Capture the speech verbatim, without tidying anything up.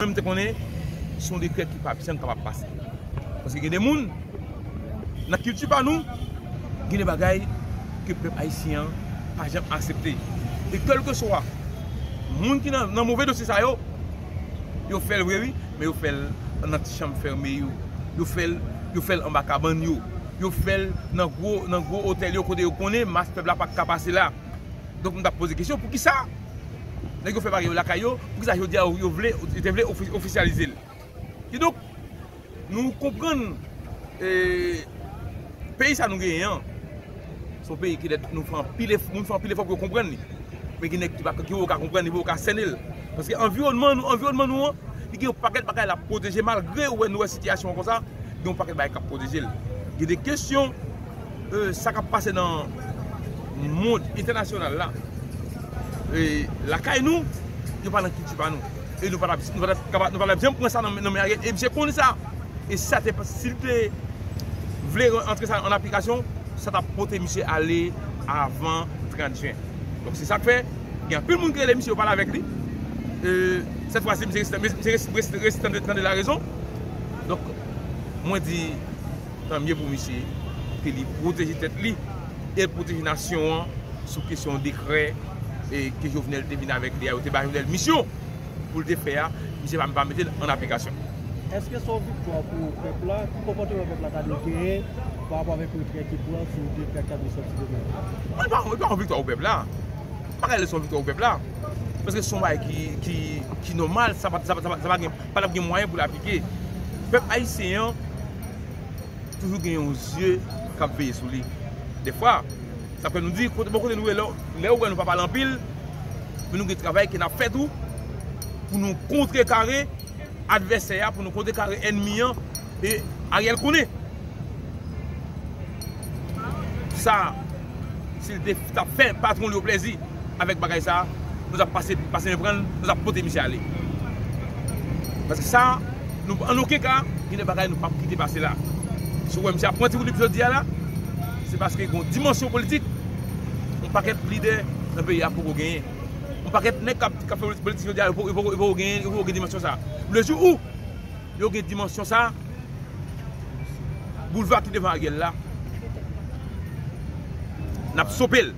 Mwen te konnen se yon dekrè ki p ap janm kapab pase. Paske gen de moun, nan kilti pa nou, gen de bagay ke pèp ayisyen an pa janm aksepte. E kèlkeswa moun ki nan, nan move dosye sa yo, yo fè l vre wi, men yo fè l nan ti chanm fèmen yo. Yo fè l, yo fè l anba kabann yo. Yo fè l nan gwo, nan gwo otèl yo kote yo konnen mas pèp la pa ka pase la. Donk, m t ap poze kesyon, poukisa nèg yo fè bagay yo lakay yo, poukisa jodi a yo vle, yo te vle ofi-, ofisyalize l? Kidonk, nou konprann, e, peyi sa nou genyen an, se yon peyi ki lè nou fè anpil efò, moun fè anpil efò pou yo konprann li. Men gen nèg ki pa, ki poko ka konprann li, poko ka sènen l. Paske anviwònman nou, anviwònman nou an, li gen yon pakèt bagay l ap pwoteje, malgre ou wè nou wè sitiyasyon an konsa, gen yon pakèt bagay k ap pwoteje l. Gen de kesyon, e, sa k ap pase nan mond entènasyonal la. E, lakay nou, yo pa nan kilti pa nou. E nou pa t ap, nou pa t ap kaba-, nou pa t ap janm pran sa nan, nan men Ariel. E misye konn sa. E sa te, si l te vle antre sa an aplikasyon, sa t ap pote misye ale avan trant jen. Donk, se sa k fè, gen anpil moun ki rele misye, yo pale avèk li. E, sèt fwa si, misye resi, misye resi, resi, resi tande, tande larezon. Donk, mwen di, tanmye pou misye, ke li pwoteje tèt li, e l pwoteje nasyon an sou kesyon dekrè, e, ke Jovenel te vin avèk li a, yo te ba Jovenel misyon pou l te fè a, misye pa, pa mete l an aplikasyon. Èske se yon viktwa pou pèp la? Ki konpòteman pèp la ta dwe genyen pa rapò avèk retrè ki pran sou dekrè k ta dwe sòti demen? Li pa, li pa yon viktwa pou pèp la. M pa ka rele se yon viktwa pou pèp la. Paske se yon bagay ki, ki, ki nòmal, sa pa, sa pa, sa pa, sa pa gen, pa t ap gen mwayen pou l aplike. Pèp ayisyen an toujou gen yon zye k ap veye sou li. Defwa, sa fè nou di, kote, bò kote nou ye, lè, lè ou wè nou pa pale anpil, men nou gen travay ke n ap fè tou pou nou kontrekare advèsè a, pou nou kontrekare ènmi an, e Ariel konnen. Sa, si l te t ap fè patwon l yo plèzi avèk bagay sa, nou t ap pase, pase men pran l, nou t ap pote misye ale. Paske sa, nou, an okenn ka, gen de bagay nou p ap kite pase la. Si w wè misye ap pran ti woulib jodi a la, se paske gen yon dimansyon politik yon pakèt lidè nan peyi a poko genyen. Yon pakèt nèg k ap, k ap fè politik jodi a, yo poko, yo poko, yo poko genyen, yo poko gen dimansyon sa. Le jou ou yo gen dimansyon sa, boulva ki devan Ariel la, n ap sope l.